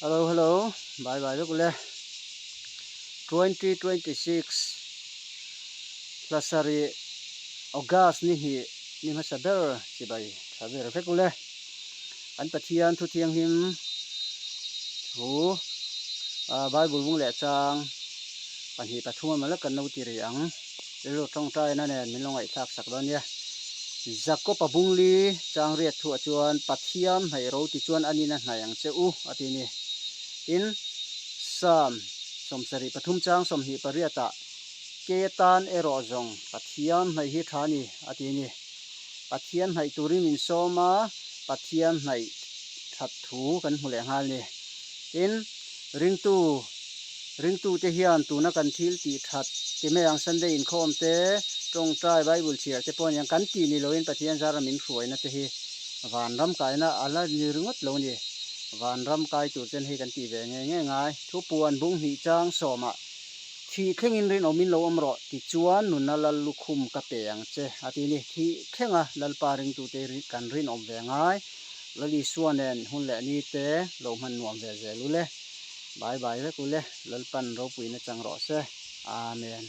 Hello hello bye bye vek ule 2026 hlasarih August ni hnih ni hmasa ber chibai tha ber vek ule an Pathian thu thianghlim thu ah Bible bung leh chang 2 3 emaw lek kan lo ti rih ang rilru tawngtaina nen min lo ngaihthlak sak dawn nia. Jakob-a bungli chang riat thuah chuan Pathian hnaih ro ti chuan a nin a hnaih ang che u a ti a ni. Tin, Psalm 73 chang 28 ah Ke tan erawh zawng Pathian hnaih hi tha a ni a ti a ni. Pathian hnaih turin min sawm a, Pathian hnaih that thu kan hmu leh nghal a ni. Tin, ringtu ringtute hian tuna kan thil tih that ti mai ang Sunday inkhawm te, tawngtai, Bible chhiar te pawh aniang kan tih ni loin Pathian zara min hruaina te hi vanram kaina a la ni ringawt lo a ni. Vanram kai tur chen hei kan tih ve ngei ngei ngai. Thupuan bung hnih chang sawmah thih thlengin rinawmin lo awm rawh tichuan nuna lal lukhum ka pe ang che a ti a ni. Thih thlenga Lalpa ringtute kan rinawm ve ngai. Lal Isua nen hun leh ni te lo hman nuam ve zel ule. Bye bye vek ule. Lalpan ropuina chang rawh se. Amen.